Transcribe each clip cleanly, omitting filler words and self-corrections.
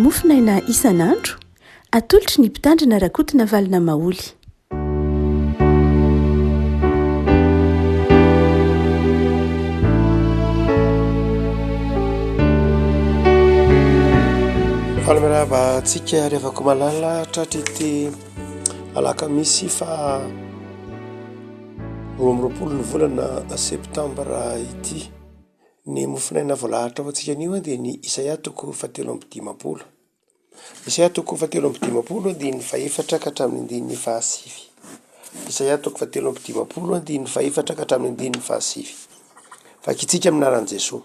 Mofonaina isan'andro, atolotry ny Mpitandrina Rakotonavalona Maholy. Faly miarahaba antsika ry havako malala tratry ity alakamisy faha 22 ny volana septambra ity. Ny mofonaina voalahatra ho antsika anio dia ny Isaia toko fahatelo amby dimampolo. Isaia toko fahatelo amby dimampolo andininy fahefatra ka hatramin'ny andininy fahasivy. Isaia toko fahatelo amby dimampolo andininy fahefatra ka hatramin'ny andininy fahasivy. Vakintsika amin'ny anaran'i Jesoa.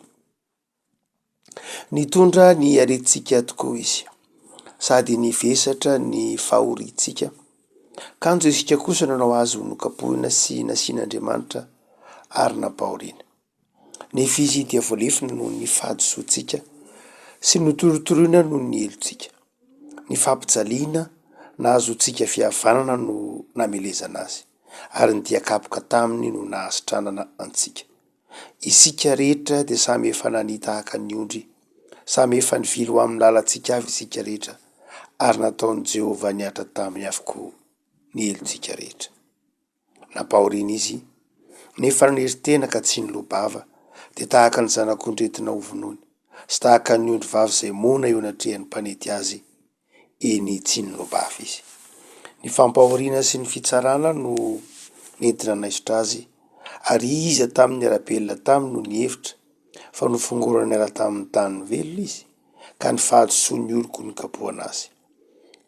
Nitondra ny aretintsika tokoa Izy, sady nivesatra ny fahoriantsika. Kanjo isika kosa nanao Azy ho nokapohina sy nasian'Andriamanitra ary nampahoriana. Nefa Izy dia voalefona noho ny fahadisoantsika sy notorotoroina noho ny helotsika. Ny fampijaliana nahazoantsika fihavanana no namelezana Azy, ary ny dia kapoka taminy no nahasitranana antsika. Isika rehetra dia samy efa nania tahaka ny ondry, samy efa nivily ho amin'ny lalantsika avy isika rehetra, ary nataon'i Jehovah nihatra taminy avokoa ny helotsika rehetra. Nampahoriana izy, nefa nanery tena ka tsy niloa-bava, dia tahaka ny zanak'ondry entina hovonoina, sy tahaka ny ondrivavy izay moana eo anatrehan'ny mpanety azy, eny tsy niloa-bava izy. Ny fampahoriana sy ny fitsarana no nentina naisotra azy, ary iza tamin'ny niara-belona taminy no nihevitra fa nofongorana niala tamin'ny tany velona izy, ka ny fahadisoan'ny oloko nikapohana azy,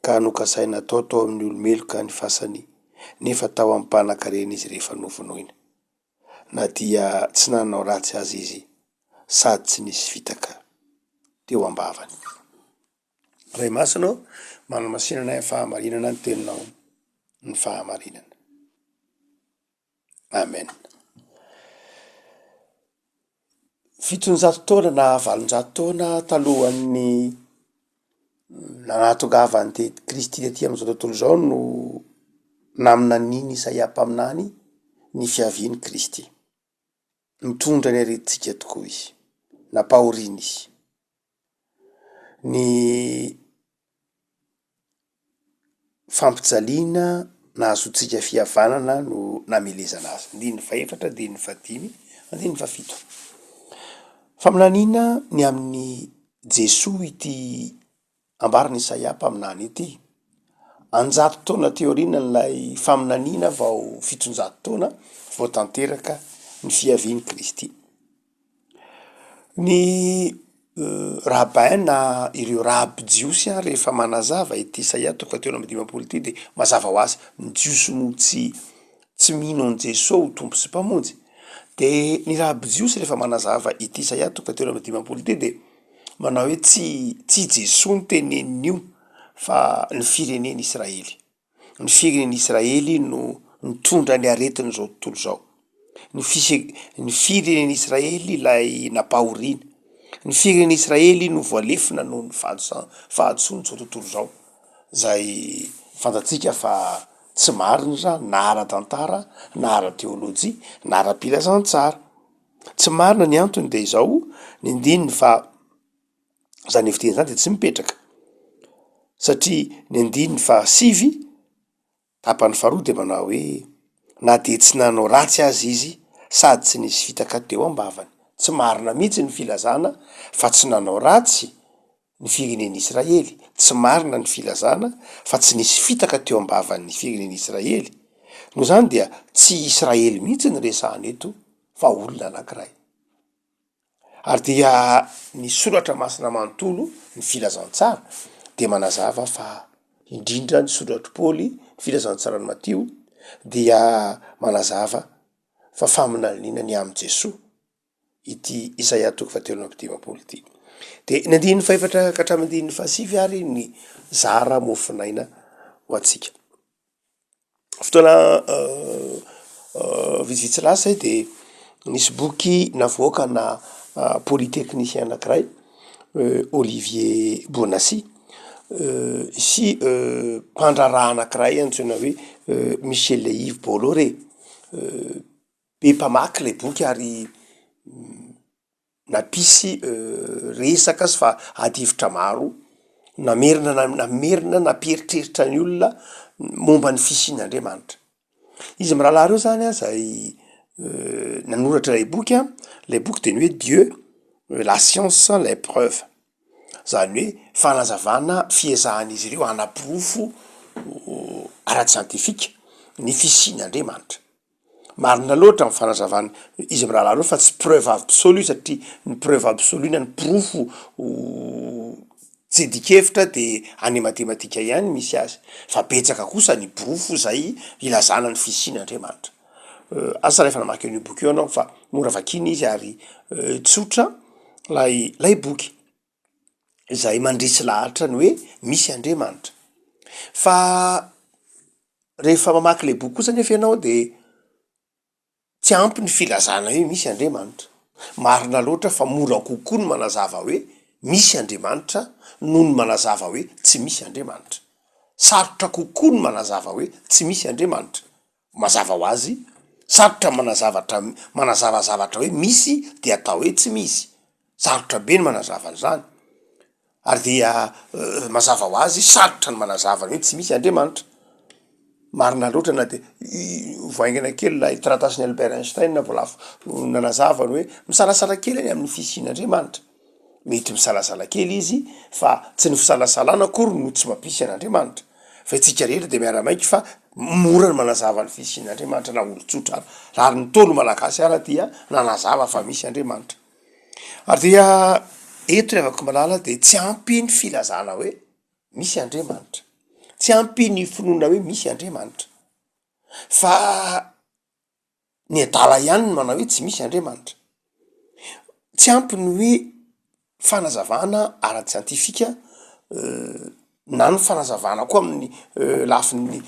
ka nokasaina hatao tao amin'ny olo-meloka ny fasany, nefa tao amin'ny mpanan-karena izy rehefa novonoina, na dia tsy nanao ratsy aza izy sady tsy nisy fitaka teo am-bavany. Ray Masina ô, manamasina anay amin'ny fahamarinana ny teninao ny fahamarinana. Amen. 700 taona na 800 taona talohan'ny nahatongavan'i Kristy tety amin'izao tontolo izao no naminanian'i Isaia mpaminany ny fiavian'i Kristy. Nitondra ny aretintsika tokoa izy, nampahoriana izy. Ny fampijaliana nahazoantsika fihavanana no namelezana azy. Andininy fahefatra, andininy fahadimy, andininy fahafito. Faminaniana ny amin'i Jesoa ity ambaran'i Isaia mpaminany ity. An-jato taona teo aorianan'ilay faminaniana vao 700 taona vao tanteraka ny fiavian'i Kristy. Ny rabbin na ireo raby jiosy rehefa manazava ity Isaia toko fahatelo amby dimampolo ity de mazava ho azy ny jiosy moa tsy tsy mino an'i Jesoa ho tompo sy mpamonjy, de ny raby jiosy rehefa manazava ity Isaia toko fahatelo amby dimampolo ity de manao hoe tsy tsy Jesoa no teneniny io fa ny firenen'Israely. Ny firenen'Israely no nitondra ny aretin'izao tontolo izao. Ny fise- ny firenen'Israely ilay nampahoriana. Ny firenen'Israely no voalefona noho ny fahadisoa- fahadisoan'izao tontolo izao, izay fantatsika fa tsy marina izany na ara-tantara na ara-teolojia na ara-pilazantsara. Tsy marina ny antony de izao, ny andininy faha. Zany heviteny zany de tsy mipetraka satria ny andininy fahasivy tapany faharoa de manao hoe na de tsy nanao ratsy aza izy sady tsy nisy fitaka teo am-bavany. Tsy marina mihitsy ny filazana fa tsy nanao ratsy ny firenen'Israely, tsy marina ny filazana fa tsy nisy fitaka teo am-bavan'ny firenen'Israely. Noho izany dia tsy Israely mihitsy no resahana eto fa olona anankiray. Ary dia ny soratra masina manontolo, ny filazantsara, dia manazava fa indrindra ny soratr'i Paoly, ny filazantsaran'i Matio, dia manazava fa faminaniana ny amin'i Jesoa ity Isaia toko fahatelo amby dimampolo ity. De ny andininy fahefatra ka hatramin'ny andininy fahasivy ary ny zara mofonaina ho antsika. Fotoana vitsivitsy lasa izay de nisy boky navoakana polytechnicien anakiray Olivier Bonnassies sy mpandraharaha anakiray antsoina hoe Michel Yves Bolloré, be mpamaky lay boky ary nampisy resaka sy fa ady hevitra maro. Namerina namerina nampieritreritra ny olona momba ny fisian'Andriamanitra. Izy mirahalahy reo zany an zay nanoratra ilay boky an, ilay boky de ny hoe Dieu, la science, les preuves, zany hoe fanazavana fiezahan'izy ireo hanaporofo ara-tsiantifika ny fisian'Andriamanitra. Marina loatra ny fanazavan' izy mirahalahy reo fa tsy preuve absolue satria ny preuve absolue na ny porofo tsy adikevitra de any matematika ihany misy azy fa betsaka kosa ny porofo zay ilazana ny fisian'Andriamanitra. Asa raha efa namaky an'io boky io ianao fa mora vakiana izy ary tsotra lay lay boky izay mandresy lahatra ny hoe misy Andriamanitra. Fa rehefa mamaky le boky kosa nefa ianao de Tsy ampy ny filazana hoe misy Andriamanitra. Marina loatra fa mora kokoa ny manazava hoe misy Andriamanitra noho ny manazava hoe tsy misy Andriamanitra. Sarotra kokoa ny manazava hoe tsy misy Andriamanitra. Mazava ho azy, sarotra ny manazavatra manazava zavatra hoe misy dia atao hoe tsy misy. Sarotra be ny manazava an'izany. Ary dia mazava ho azy, sarotra ny manazava ny hoe tsy misy Andriamanitra. Marina loatra na de vao haingana kely ilay taratasin'i Albert Einstein vao lafo nanazava ny hoe misalasala kely any amin'ny fisian'Andriamanitra. Mety misalasala kely izy fa tsy ny fisalasalana akory no tsy mampisy an'Andriamanitra. Fa isika rehetra de miara-maiky fa mora ny manazava ny fisian'Andriamanitra na olon-tsotra ara. Ary ny Ntaolo malagasy ara dia nanazava fa misy Andriamanitra. Ary dia eto ry havako malala de tsy ampy ny filazana hoe misy Andriamanitra, tsy ampy ny finoana hoe misy Andriamanitra, fa ny adala ihany no manao hoe tsy misy Andriamanitra. Tsy ampy ny hoe fanazavana ara-tsiantifika na ny fanazavana koa amin'ny lafiny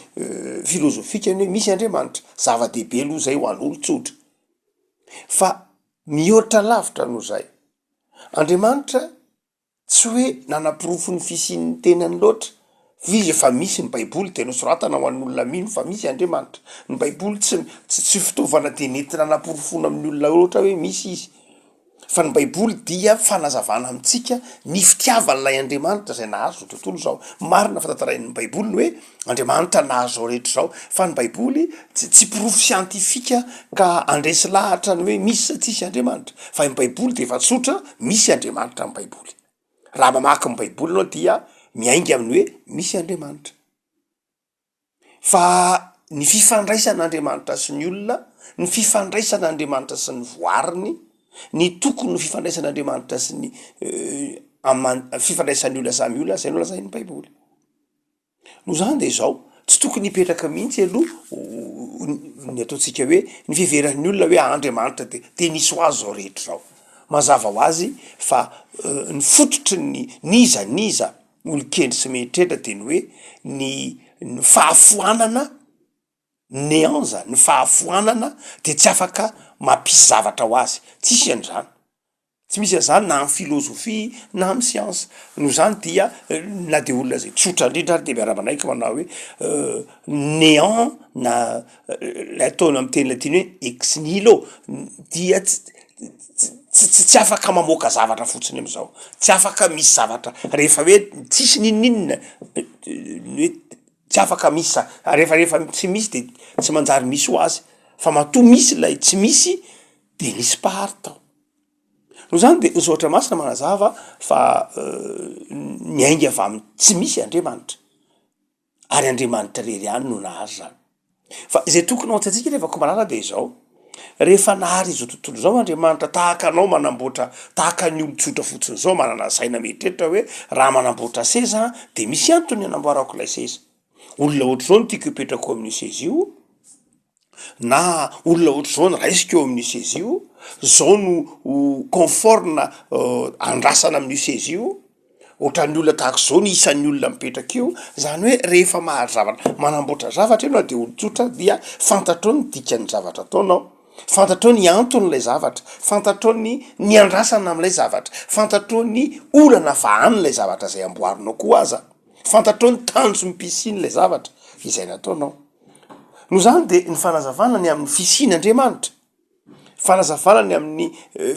filôzôfika ny hoe misy Andriamanitra, zava-dehibe aloha zay ho an'olo-tsotra fa Mihoatra lavitra noho izay. Andriamanitra tsy hoe nanaporofo ny fisian'ny tenany loatra, fa izy efa misy, ny baiboly dia nosoratana ho an'ny olona mino fa misy Andriamanitra. Ny baiboly tsy tsy fitaovana dia nentina nanaporofoana amin'ny olona loatra hoe misy izy. Fa ny baiboly dia fanazavana amintsika ny fitiavan'ilay Andriamanitra izay nahazo izao tontolo izao. Marina fa tantarain'ny baiboly ny hoe Andriamanitra nahazo izao rehetra izao, fa ny baiboly tsy tsy porofo siantifika ka handresy lahatra ny hoe misy sa tsisy Andriamanitra, fa ny baiboly de efa tsotra, misy Andriamanitra ny baiboly. Raha mamaky ny baiboly ianao dia miainga amin'ny hoe misy Andriamanitra. Fa ny fifandraisan'Andriamanitra sy ny olona, ny fifandraisan'Andriamanitra sy ny voariny, ny tokony ho fifandraisan'Andriamanitra sy ny aman- fifandraisan'ny olona samy olona, zay no lazain'ny baiboly. Noho izany de izao, tsy tokony hipetraka mihitsy aloha ny ataontsika hoe ny fiheveran'ny olona hoe Andriamanitra de de nisy ho azy zao rehetra zao. Mazava ho azy fa ny fototry ny n'iza n'iza olon-kendry sy mieritreritra de ny hoe ny ny fahafoanana, néant zany, ny fahafoanana de tsy afaka mampisy zavatra ho azy, tsisy an'izany. Tsy misy an'izany na amin'ny filôzôfia na amin'ny siansa. Noho izany dia na de olona zay tsotra indrindra ary de miara-manaiky manao hoe néant na lay ataony amin'ny teny latina hoe ex nihilo dia tsy tsy tsy afaka mamoaka zavatra fotsiny am'zao, tsy afaka misy zavatra rehefa hoe tsisy n'inon'inona ny hoe tsy afaka misy za- rehefa rehefa tsy misy de tsy manjary misy ho azy fa matoa misy lay tsy misy de nisy mpahary tao. Noho izany de ny soratra masina manazava fa niainga avy amin'ny tsy misy Andriamanitra, ary Andriamanitra irery ihany no nahary izany. Fa izay tokony ao an-tsaintsika nefa koa malala de izao, rehefa nahary izao tontolo izao Andriamanitra tahaka anao manamboatra, tahaka ny olon-tsotra fotsiny izao manana saina mieritreritra hoe raha manamboatra seza aho de misy antony anamboarako ilay seza, olona ohatr'izao no tiako hipetraka eo amin'io seza io, na olona ohatr'izao no raisiko eo amin'io seza io, zao no ho confort na andrasana amin'io seza io, ohatran'ny olona tahak'izao ny isan'ny olona mipetraka eo, zany hoe rehefa mahazo zavatra, manamboatra zavatra ianao de olon-tsotra dia fantatrao ny dikan'ny zavatra ataonao, fantatrao ny anton'ilay zavatra, fantatrao ny ny andrasana amin'ilay zavatra, fantatrao ny olana vahan'ilay zavatra zay amboarinao koa aza, fantatrao ny tanjom-pisian'ilay zavatra izay nataonao. Noho izany de ny fanazavana ny amin'ny fisian'Andriamanitra, fanazavana ny amin'ny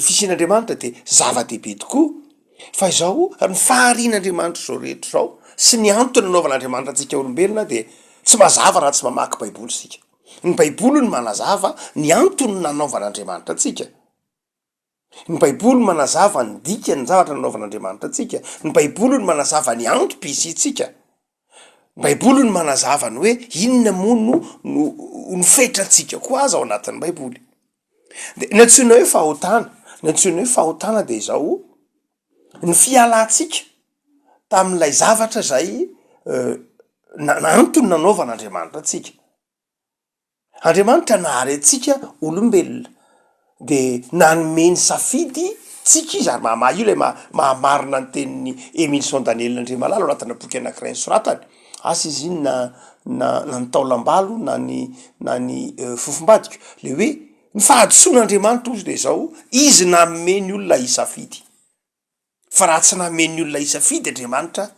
fisian'Andriamanitra de zava-dehibe tokoa. Fa izao, ny faharian'Andriamanitra izao rehetra izao sy ny antony nanaovan'Andriamanitra antsika olombelona dia tsy mazava raha tsy mamaky Baiboly isika. Ny Baiboly no manazava ny antony nanaovan'Andriamanitra antsika. Ny Baiboly no manazava ny dikan'ny zavatra nanaovan'Andriamanitra antsika. Ny Baiboly no manazava ny antom-pisiantsika. Ny Baiboly no manazava ny hoe inona moa no no no fetrantsika koa aza ao anatin'ny Baiboly. De ny antsoina hoe fahotana, ny antsoina hoe fahotana de izao, ny fialantsika tamin'ilay zavatra izay na- antony nanaovan'Andriamanitra antsika. Andriamanitra nahary antsika olombelona de nanome ny safidy tsika izy ary maha- io lay maha- mahamarina ny tenin'i Emilson Daniel Andriamalala ao anatina boky anakiray nosoratany, asa izy iny na na na ny taolam-balo na ny na ny fofombadiko, le hoe ny fahadisoan'Andriamanitra hozy de zao, izy nanome ny olona hisafidy. Fa raha tsy nameno ny olona hisafidy Andriamanitra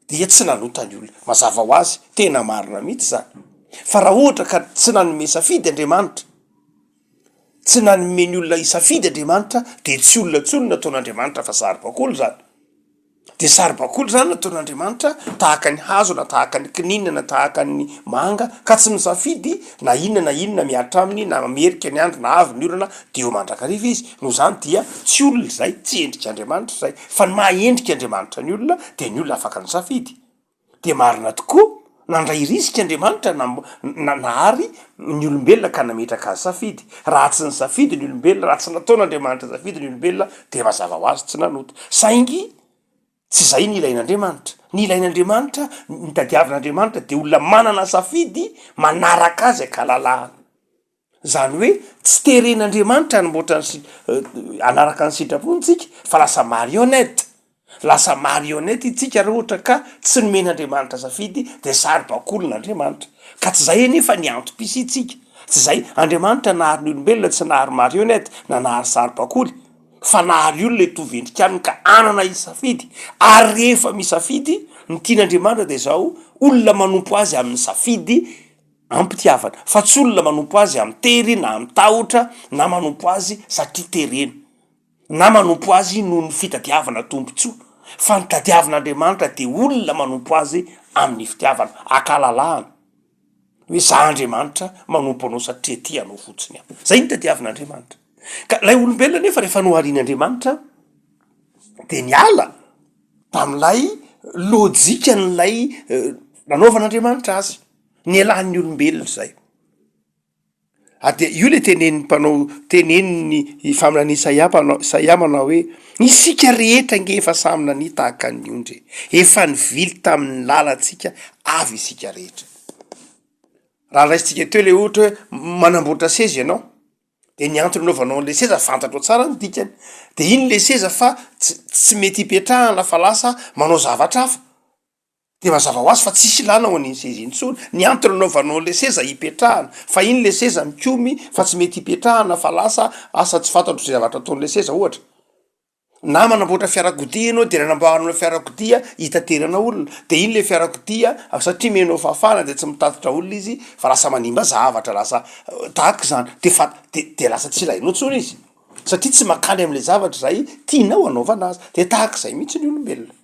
dia tsy nanota ny olona. Mazava ho azy, tena marina mihitsy izany. Fa raha ohatra ka tsy nanome safidy Andriamanitra, tsy nanome ny olona hisafidy Andriamanitra dia tsy olona intsony no nataon'Andriamanitra fa saribakoly izany. Dia saribakoly izany nataon'Andriamanitra tahaka ny hazo na tahaka ny kininina na tahaka ny manga ka tsy misafidy na inona na inona mihatra aminy na mamerika ny andro na avy ny orana dia eo mandrakariva izy. Noho izany dia tsy olona izay, tsy endrik'Andriamanitra izay, fa ny maha endrik'Andriamanitra ny olona dia ny olona afaka nisafidy. Dia marina tokoa, nandray risque Andriamanitra na nahary ny olombelona ka nametraka azy safidy. Raha tsy nisafidy ny olombelona, raha tsy nataon'Andriamanitra safidy ny olombelona dia mazava ho azy tsy nanota. Saingy tsy izay ny ilain'Andriamanitra. Ny ilain'Andriamanitra, ny tadiavin'Andriamanitra dia olona manana safidy manaraka azy an-kalalahana. Zany hoe tsy teren'Andriamanitra hanamboatra ny si- hanaraka ny sitrapony tsika fa lasa marionnette, lasa marionnette itsika raha ohatra ka tsy nomen'Andriamanitra safidy de saribakolin'Andriamanitra, ka tsy zay anefa ny antom-pisiantsika, tsy zay, Andriamanitra nahary ny olombelona tsy nahary marionnette na nahary saribakoly fa nahary olona hitovy endrika aminy ka hanana hisafidy, ary rehefa misafidy ny tian'Andriamanitra de zao, olona manompo azy amin'ny safidy Am-pitiavana, fa tsy olona manompo azy amin-tery na amin-tahotra na manompo azy satria terena, na manompo azy noho ny fitadiavana tombontsoa, fa ny tadiavin'Andriamanitra dia olona manompo azy amin'ny fitiavana, ankalalahana, hoe za Andriamanitra manompo anao satria tia anao fotsiny aho. Zay ny tadiavin'Andriamanitra. Ka ilay olombelona anefa rehefa noharian'Andriamanitra dia niala tamin'ilay lojikan'ilay nanaovan'Andriamanitra azy. Nialan'ny olombelona izay. Ary dia io le tenenin'ny mpanao, tenenin'ny faminanian'i Isaia mpanao, Isaia manao hoe, isika rehetra ange efa samy nania tahaka ny ondry e, efa nivily tamin'ny lalantsika avy isika rehetra. Raha raisintsika teo le ohatra hoe manamboatra seza ianao, de ny antony anaovanao an'le seza fantatrao tsara ny dikany, de iny le seza fa tsy tsy mety hipetrahana fa lasa manao zavatra hafa, De mazava ho azy fa tsisy ilana ao an'iny seza iny intsony, ny antony anaovanao an'le seza hipetrahana, fa iny le seza mikomy fa tsy mety hipetrahana fa lasa asa tsy fantatro ze zavatra ataon'le seza ohatra, na manamboatra fiarakodia ianao de nanamboaranao fiarakodia hitaterana olona, de iny le fiarakodia satria omenao fahafahana de tsy mitatitra olona izy fa lasa manimba zavatra, lasa tahaka izany, de fa de de lasa tsy ilainao intsony izy satria tsy makany am'le zavatra zay tianao anaovana azy, de tahak'izay mihitsy ny olombelona.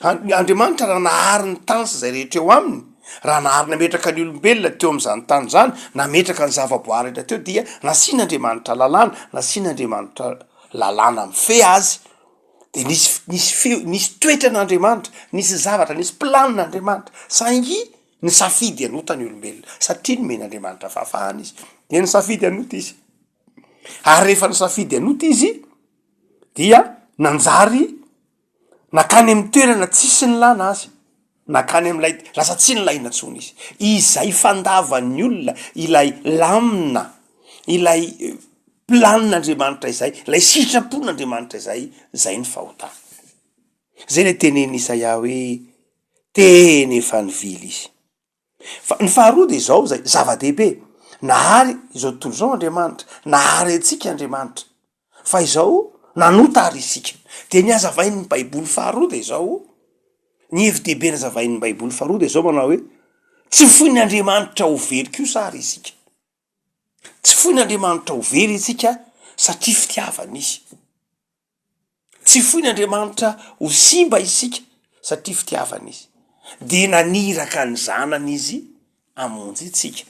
Andriamanitra raha nahary ny tany sy izay rehetra eo aminy, raha nahary nametraka ny olombelona teo amin'izany tany izany, nametraka ny zavaboary rehetra teo dia nasian'Andriamanitra lalàna, nasian'Andriamanitra lalàna mifehy azy, de nisy nisy feo nisy toetran'Andriamanitra, nisy zavatra, nisy planin'Andriamanitra, saingy nisafidy hanota ny olombelona, satria nomen'Andriamanitra fahafahana izy, de nisafidy hanota izy, ary rehefa nisafidy hanota izy dia nanjary Nankany amin'ny toerana tsisy nilana azy, nankany amin'ilay lasa tsy nilaina intsony izy. Izay fandavan'ny olona ilay lamina, ilay planin'Andriamanitra izay, ilay sitrapon'Andriamanitra izay, izay ny fahotana. Izay ilay tenenin'i Isaia hoe tena efa nivily izy. Fa ny faharoa dia izao izay zava-dehibe, nahary izao tontolo izao Andriamanitra, nahary antsika Andriamanitra, fa izao nanota ary isika. Dia ny hazavain'ny baiboly faharoa dia izao, ny hevi-dehibe nazavain'ny baiboly faharoa dia izao manao hoe, tsy foin'Andriamanitra ho very kosa ary isika. Tsy foin'Andriamanitra ho very isika satria fitiavana izy. Tsy foin'Andriamanitra ho simba isika satria fitiavana Izy. Dia naniraka ny Zanany Izy hamonjy antsika.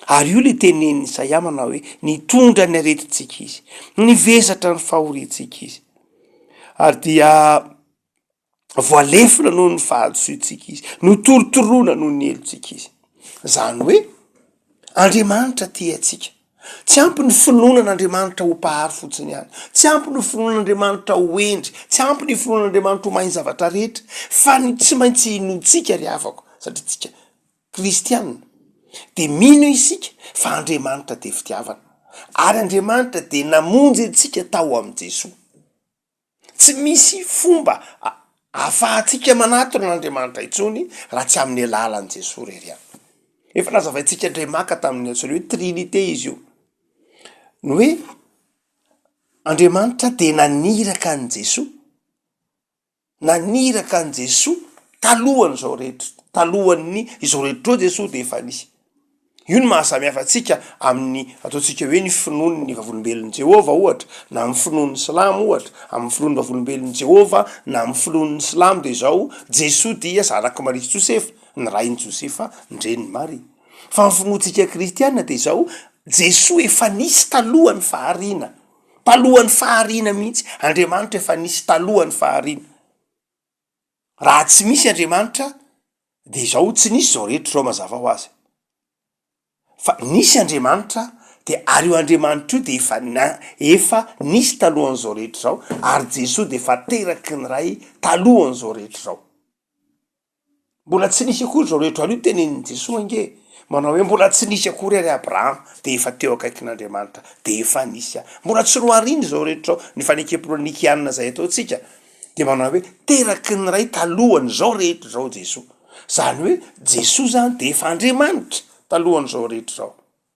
Ary io ilay tenenin'i Isaia manao hoe, nitondra ny aretintsika Izy, nivesatra ny fahoriantsika Izy. Ary dia voalefona noho ny fahadisoantsika Izy, notorotoroana noho ny helotsika Izy. Izany hoe Andriamanitra tia antsika. Tsy ampy ny finoana an'Andriamanitra ho Mpahary fotsiny ihany, tsy ampy ny finoana an'Andriamanitra ho hendry, tsy ampy ny finoana an'Andriamanitra ho mahay ny zavatra rehetra, fa ny tsy maintsy inoantsika ry havako, satria tsika kristiana dia mino isika fa Andriamanitra dia fitiavana, ary Andriamanitra dia namonjy antsika tao amin'i Jesoa. Tsy misy fomba ahafahantsika manatona an'Andriamanitra intsony raha tsy amin'ny alalan'i Jesoa irery ihany. Efa nazavaintsika indray maka tamin'ny antsoina hoe trinite izy io. Ny hoe Andriamanitra dia naniraka an'i Jesoa, naniraka an'i Jesoa talohan'izao rehetra, talohan'ny izao rehetra izao Jesoa dia efa nisy. Io no maha samy hafa antsika amin'ny ataontsika hoe ny finoan'ny Vavolombelon'i Jehovah ohatra, na amin'ny finoan'ny silamo ohatra, amin'ny finoan'ny Vavolombelon'i Jehovah na amin'ny finoan'ny silamo dia izao, Jesoa dia zanak'i Maria sy Josefa, ny rain'i Josefa, ny renin'i Maria. Fa ny finoantsika kristiana dia izao, Jesoa efa nisy talohan'ny fahariana, talohan'ny fahariana mihitsy, Andriamanitra efa nisy talohan'ny fahariana. Raha tsy misy Andriamanitra de izao tsy nisy izao rehetra izao mazava ho azy. Fa nisy Andriamanitra de ary io Andriamanitra io de efa na- efa nisy talohan'izao rehetra izao ary Jesoa de efa teraky ny Ray talohan'izao rehetra izao. Mbola tsy nisy akory izao rehetra ary io tenenin'i Jesoa ange manao hoe mbola tsy nisy akory ary Abrahama de efa teo akaikin'Andriamanitra de efa nisy aho. Mbola tsy nohariny izao rehetra izao, ny fanekem-pinoana nikianina izay ataontsika de manao hoe teraky ny Ray talohan'izao rehetra izao Jesoa. Zany hoe Jesoa zany de efa Andriamanitra talohan'izao rehetra izao.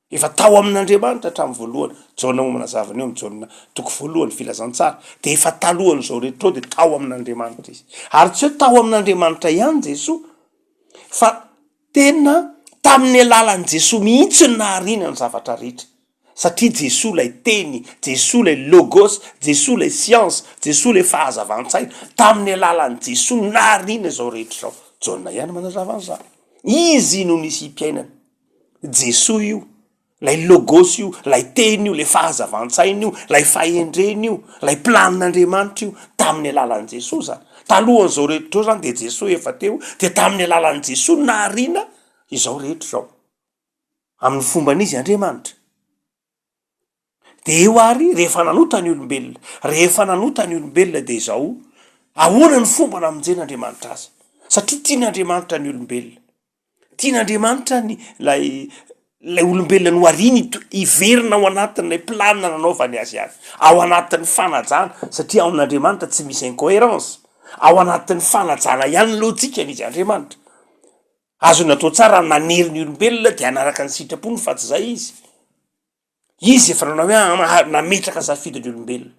Efa tao amin'Andriamanitra hatramin'ny voalohany. Jaona moa manazava an'io amin'ny Jaona toko voalohany filazantsara. De efa talohan'izao rehetra izao de tao amin'Andriamanitra izy. Ary tsy hoe tao amin'Andriamanitra ihany Jesoa fa tena tamin'ny alalan'i Jesoa mihitsy no nahariana ny zavatra rehetra. Satria Jesoa ilay Teny, Jesoa ilay Logos, Jesoa ilay Siansa, Jesoa ilay fahazavan-tsaina. Tamin'ny alalan'i Jesoa no nahariana izao rehetra izao. Jaona ihany manazava an'izany. Izy no nisiam-piainana. Jesoa io, ilay Logos io, ilay Teny io, ilay fahazavan-tsaina io, ilay fahendrena io, ilay planin'Andriamanitra io. Tamin'ny alalan'i Jesoa izany. Talohan'izao rehetra izao izany dia Jesoa efa teo, dia tamin'ny alalan'i Jesoa no nahariana izao rehetra izao. Amin'ny fomban'izy Andriamanitra. De eo ary rehefa nanota ny olombelona, rehefa nanota ny olombelona de izao, ahoana ny fomba namonjen'Andriamanitra azy? Satria tian'Andriamanitra ny olombelona. Tian'Andriamanitra ny lay lay olombelona nohariany hito- hiverina ao anatin'ilay planina nanaovany azy ihany, ao anatin'ny fanajana, satria ao amin'Andriamanitra tsy misy incoherence, ao anatin'ny fanajana ihany ny lojikany izy Andriamanitra. Azony atao tsara ny nanery ny olombelona dia hanaraka ny sitrapony fa tsy zay izy. Izy efa nanao hoe ah, nametraka safidy ny olombelona.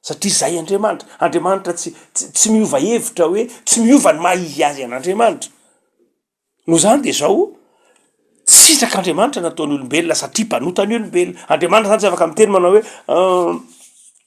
Satria zay Andriamanitra. Andriamanitra tsy, tsy, tsy miova hevitra hoe, tsy miova ny maha izy azy an'Andriamanitra. Noho izany dia zao, tsy sitrak'Andriamanitra nataon'ny olombelona satria mpanota ny olombelona. Andriamanitra zany tsy afaka miteny manao hoe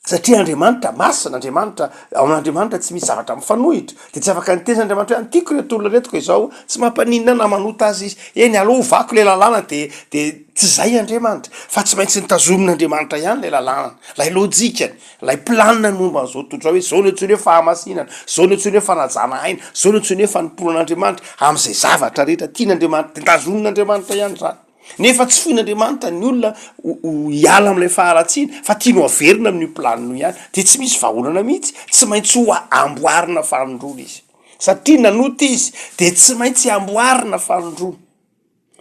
Satria Andriamanitra masina, Andriamanitra, ao amin'Andriamanitra tsy misy zavatra mifanohitra, de tsy afaka niteny Andriamanitra hoe antiako ireto olona ireto ka izao tsy mampaninona ahy na manota aza izy, eny aleo ovako le lalàna de de tsy zay Andriamanitra, fa tsy maintsy notazomin'Andriamanitra ihany le lalàna, lay lojikany, lay planiny momba an'izao tontolo izao hoe zao no antsoiny hoe fahamasinana, zao no antsoiny hoe fanajana aina, zao no antsoiny hoe fanompoana an'Andriamanitra, am'zay zavatra rehetra tian'Andriamanitra de tazomin'Andriamanitra ihany zany. Nefa tsy foin'Andriamanitra ny olona ho hiala amin'ilay faharatsiana fa tiany ho averina amin'io planiny io ihany. Dia tsy misy vahaolana mihitsy, tsy maintsy ho amboarina fanindroany izy. Satria nanota izy dia tsy maintsy amboarina fanindroany.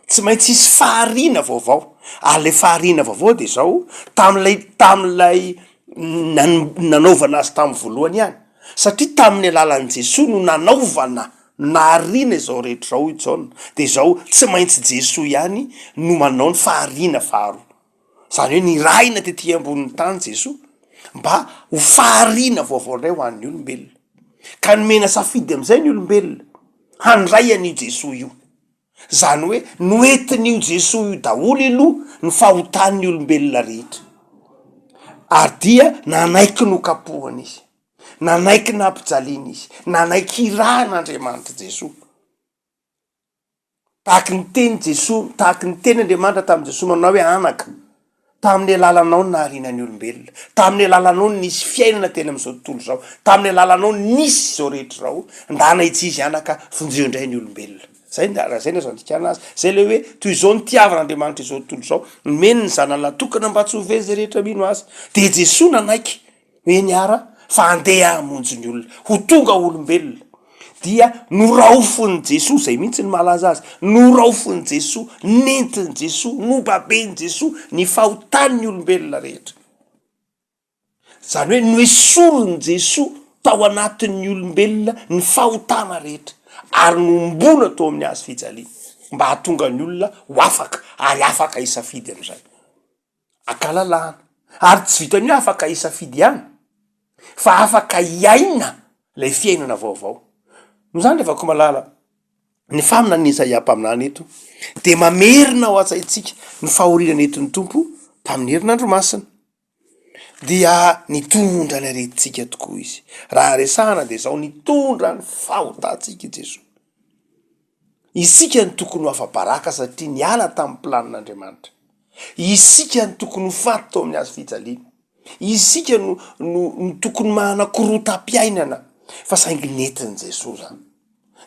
Tsy maintsy hisy fahariana vaovao. Ary ilay fahariana vaovao dia izao, tamin'ilay tamin'ilay nanaovana azy tamin'ny voalohany ihany. Satria tamin'ny alalan'i Jesoa no nanaovana Nahariana izao rehetra izao hoy Jaona, dia izao tsy maintsy Jesoa ihany no manao ny fahariana faharoa. Izany hoe nirahina tety ambonin'ny tany Jesoa mba ho fahariana vaovao indray ho an'ny olombelona. Ka nomena safidy amin'izay ny olombelona handray an'io Jesoa io. Izany hoe noentin'io Jesoa io daholo aloha ny fahotan'ny olombelona rehetra. Ary dia nanaiky nokapohana izy. Nanaiky nampijaliana Izy. Nanaiky hirahan'Andriamanitra Jesoa. Tahaky ny teny Jesoa, tahaky ny teny Andriamanitra tamin'i Jesoa manao hoe, Anaka, tamin'ny alalanao no nahariana ny olombelona, tamin'ny alalanao no nisy fiainana teny amin'izao tontolo izao, tamin'ny alalanao no nisy izao rehetra izao, ndana hitsizy anaka, vonjeo indray ny olombelona. Zay ny, raha zay no azo andikana azy. Zay ilay hoe, toy izao nitiavan'Andriamanitra izao tontolo izao, nomeny ny Zanany lahy-tokana mba tsy ho very izay rehetra mino Azy. Dia Jesoa nanaiky. Eny ara fa andeha hamonjy ny olona, ho tonga olombelona. Dia noraofin'i Jesoa, izay mihitsy no mahalaza azy, noraofin'i Jesoa, nentin'i Jesoa, nobaben'i Jesoa ny fahotan'ny olombelona rehetra. Izany hoe noesorin'i Jesoa tao anatin'ny olombelona ny fahotana rehetra ary nohomboana teo amin'ny hazo fijaliana mba hahatonga ny olona ho afaka ary afaka hisafidy amin'izay. Ankalalahana. Ary tsy vitan'ny hoe afaka hisafidy ihany fa afaka hiaina ilay fiainana vaovao. Noho izany ry havako malala, ny faminanian'i Isaia mpaminany eto dia mamerina ao an-tsaintsika ny fahoriana nentin'ny Tompo tamin'ny herinandro masina. Dia nitondra ny aretintsika tokoa Izy. Raha resahana dia izao, nitondra ny fahotantsika i Jesoa. Isika no tokony ho afa-baraka satria niala tamin'ny planin'Andriamanitra. Isika no tokony ho faty tao amin'ny hazo fijaliana. Isika no no no tokony manana korotam-piainana fa saingy nentin'i Jesoa zany.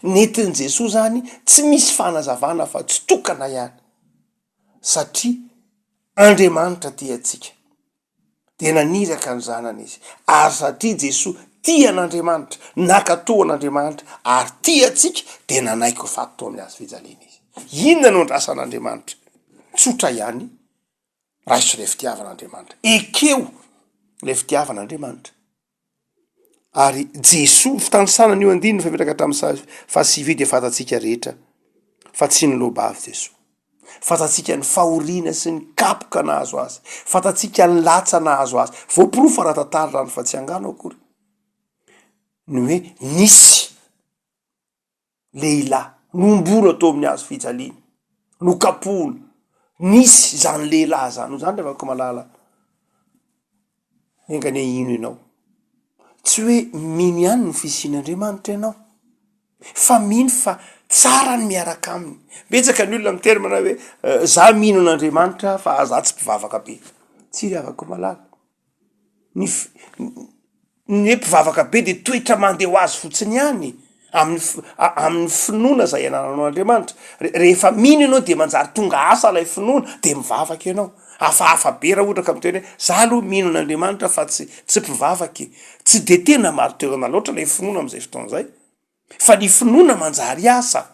Nentin'i Jesoa zany tsy misy fanazavana fa tsy tokana ihany satria Andriamanitra tia antsika. Dia naniraka ny Zanany Izy. Ary satria Jesoa tia an'Andriamanitra, nankatò an'Andriamanitra, ary tia antsika, dia nanaiky ho faty teo amin'ny hazo fijaliana Izy. Inona no andrasan'Andriamanitra? Tsotra ihany, raiso ilay fitiavan'Andriamanitra. Ekeo ilay fitiavan'Andriamanitra. Ary Jesoa, fitanisana an'io andininy fahaefatra ka hatramin'ny fahasivy io dia fantatsika rehetra fa tsy niloa-bavy Jesoa. Fantatsika ny fahoriana sy ny kapoka nahazo azy, fantatsika ny latsa nahazo azy. Voaporofo ara-tantara izany fa tsy angano akory ny hoe nisy lehilahy nohomboana teo amin'ny hazo fijaliana, nokapohina, nisy izany lehilahy izany, noho izany ry havako malala, enga anie hino ianao, tsy hoe mino ihany ny fisian'Andriamanitra ianao, fa mino fa tsara ny miaraka aminy, betsaka ny olona miteny manao hoe za mino an'Andriamanitra fa za tsy mpivavaka be, tsia ry havako malala, Ny f- ny hoe mpivavaka be de toetra mandeha ho azy fotsiny ihany amin'ny f- a- amin'ny finoana zay anananao an'Andriamanitra. Re- rehefa mino ianao de manjary tonga asa lay finoana de mivavaka ianao. Hafahafa be raha ohatra ka miteny hoe za aloha mino an'Andriamanitra fa tsy tsy mpivavaka e. Tsy de tena marin-toerana loatra lay finoana am'zay fotoana zay fa ny finoana manjary asa.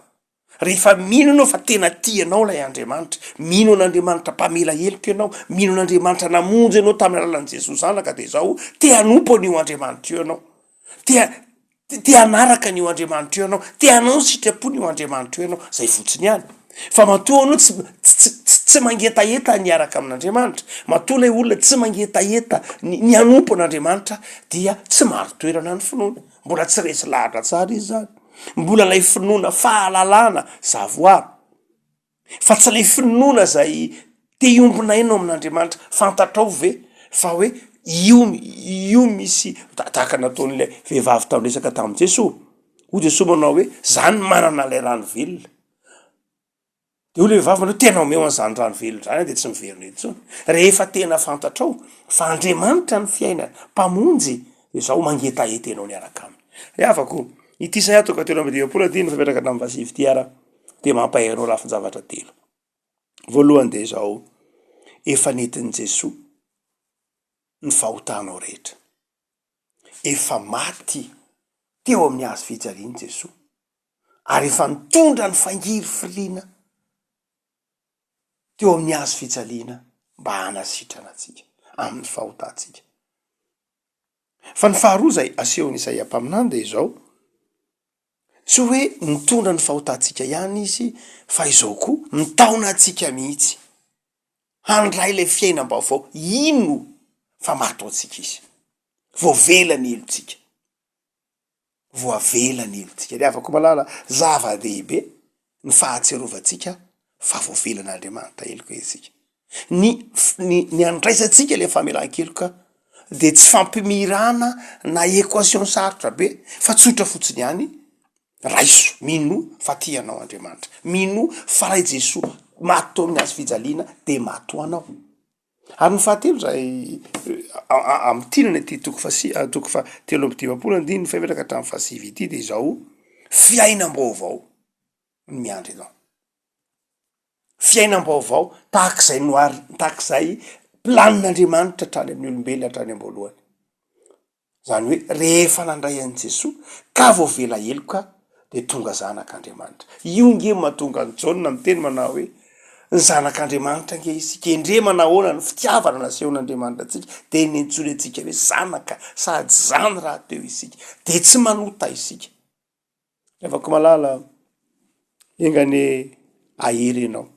Rehefa mino ianao fa tena tia anao ilay Andriamanitra, mino an'Andriamanitra mpamela heloka ianao, mino an'Andriamanitra namonjy anao tamin'ny alalan'i Jesoa Zanaka dia izao, te hanompo an'io Andriamanitra io ianao, te te hanaraka an'io Andriamanitra io ianao, te hanao ny sitrapony io Andriamanitra io ianao, izay fotsiny ihany. Fa matoa ianao tsy tsy tsy tsy mangetaheta ny hiaraka amin'Andriamanitra, matoa ilay olona tsy mangetaheta ny ny hanompo an'Andriamanitra dia tsy marin-toerana ny finoana. Mbola tsy resy lahatra tsara izy zany. Mbola ilay finoana fahalalana, savoir, fa tsy ilay finoana zay te hiombona aina ao amin'Andriamanitra. Fantatrao ve fa hoe io io misy tahaka nataon'ilay vehivavy tamin'ny resaka tamin'i Jesoa. Hoy Jesoa manao hoe za no manana ilay rano velona. De hoy le vehivavy manao hoe tena omeo an'izany rano velona izany aho de tsy miverina intsony. Rehefa tena fantatrao fa Andriamanitra ny fiainana, Mpamonjy, de izao mangetaheta ianao miaraka aminy. Ry havako o, ity Isaia toko 53 andininy fahaefatra ka hatramin'ny fahasivy ity ara dia mampahery anao lafin-javatra telo. Voalohany de izao, efa nentin'i Jesoa ny fahotanao rehetra. Efa maty teo amin'ny hazo fijaliana Jesoa. ary efa nitondra ny fangirifiriana teo amin'ny hazo fijaliana mba hanasitrana antsika amin'ny fahotantsika. Fa ny faharoa izay asehon'i Isaia mpaminany dia izao, tsy hoe nitondra ny fahotantsika ihany izy fa izao koa, mitaona antsika mihitsy handray ilay fiainam-baovao, ino fa maty ho antsika izy, voavela ny helotsika. Voavela ny helotsika. Ry havako malala, zava-dehibe ny fahatsiarovantsika fa voavelan'Andriamanitra heloka isika. Ny ny ny andraisantsika ilay famelan-keloka. de tsy fampimirana na équation sarotra be fa tsotra fotsiny ihany, raiso, minoa fa tia anao Andriamanitra, minoa fa ray Jesoa maty teo amin'ny hazo fijaliana de maty ho anao. Ary ny fahatelo izay amintinana ity toko fahasi- toko fahatelo amby dimampolo andininy fahefatra ka hatramin'ny fahasivy ity de izao, fiainam-baovao no miandry anao. Fiainam-baovao tahak'izay nohary, tahak'izay planin'Andriamanitra hatrany amin'ny olombelona hatrany am-boalohany. Izany hoe rehefa nandray an'i Jesoa ka voavela heloka dia tonga zanak'Andriamanitra. Io nge mahatonga an'i Jaona miteny manao hoe, ny zanak'Andriamanitra nge isika, endrey manahoana ny fitiavana nasehon'Andriamanitra antsika, dia niantsoany antsika hoe zanaka, sady izany rahateo isika, dia tsy manota isika. Ry havako malala, enga anie hahery ianao,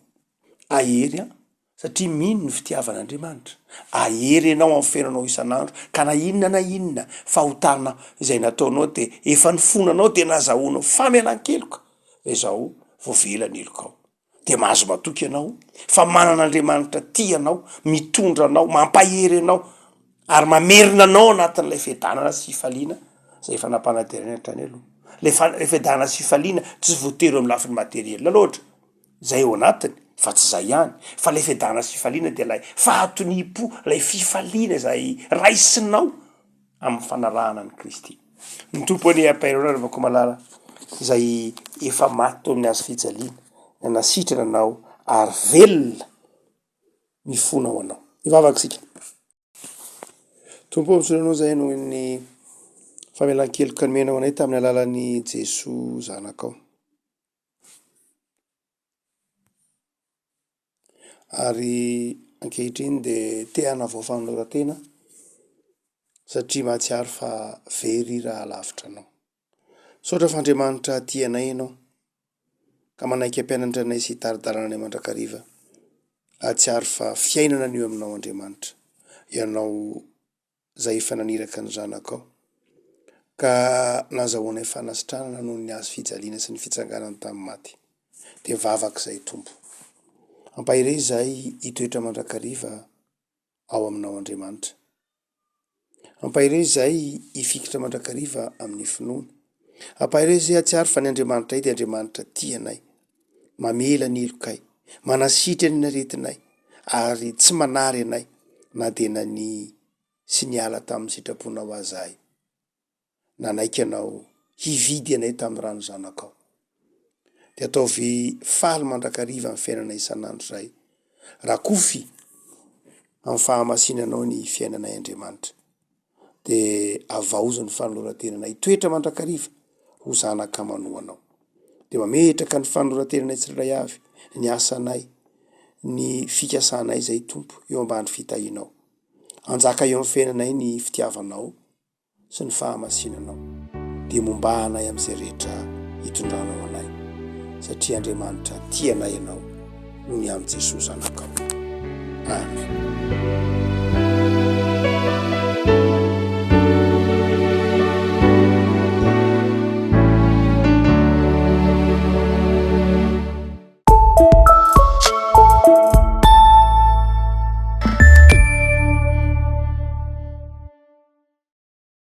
hahery an, satria mino ny fitiavan'Andriamanitra, hahery ianao amin'ny fiainanao isan'andro, ka na inona na inona fahotana izay nataonao dia efa nifonanao dia nazahoanao famelan-keloka, dia izao voavela ny helokao. Dia mahazo matoky ianao fa manana Andriamanitra tia anao, mitondra anao, mampahery anao ary mamerina anao anatin'ilay fiadanana sy fifaliana izay efa nampanantenaina hatrany aloha. Ilay fa- ilay fiadanana sy fifaliana tsy voatery eo amin'ny lafiny materiel loatra, izay ao anatiny fa tsy izay ihany, fa ilay fiadanana sy fifaliana dia ilay fahatoniam-po, ilay fifaliana izay raisinao amin'ny fanarahana an'i Kristy. Ny Tompo anie hampahery anao ry Vakomalala izay efa maty teo amin'ny hazo fijaliana, nanasitrana anao ary velona mifona ho anao. Hivavaka isika. Tompo ô, misaotra anao izahay noho ny famelan-keloka nomenao anay tamin'ny alalan'i Jesoa Zanakao. Ary ankehitriny dia te hanavao fanoloran-tena satria mahatsiaro fa very raha lavitra anao. Misaotra fa Andriamanitra tia anay ianao ka manaiky hampianatra anay sy hitari-dalana anay mandrakariva. Hahatsiaro fa fiainana ny eo aminao Andriamanitra. Ianao izay efa naniraka ny Zanakao, ka nazahoanay fanasitranana noho ny hazo fijaliana sy ny fitsanganany tamin'ny maty. Dia vavaka izay Tompo. Ampaherezo izahay hitoetra mandrakariva ao aminao Andriamanitra. Ampaherezo izahay hifikitra mandrakariva amin'ny finoana. Ampaherezo izahay hahatsiaro fa ny Andriamanitray dia Andriamanitra tia anay, mamela ny helokay, manasitrana ny aretinay, ary tsy manary anay na dia nania sy niala tamin'ny sitraponao aza ahy. Nanaiky anao hividy anay tamin'ny ran'ny Zanakao. Dia ataovy faly mandrakariva ny fiainana isan'andro izay. Rakofy amin'ny fahamasinanao ny fiainanay Andriamanitra. Dia avaozy ny fanoloran-tenanay hitoetra mandrakariva ho zanaka manoa anao. Dia mametraka ny fanoloran-tenanay tsirairay avy, ny asanay, ny fikasanay izay Tompo eo ambany fitahianao. Hanjaka eo amin'ny fiainanay ny fitiavanao sy ny fahamasinanao. Dia momba anay amin'izay rehetra hitondranao anay, satria Andriamanitra tia anay ianao noho ny amin'i Jesoa Zanakao. Amen.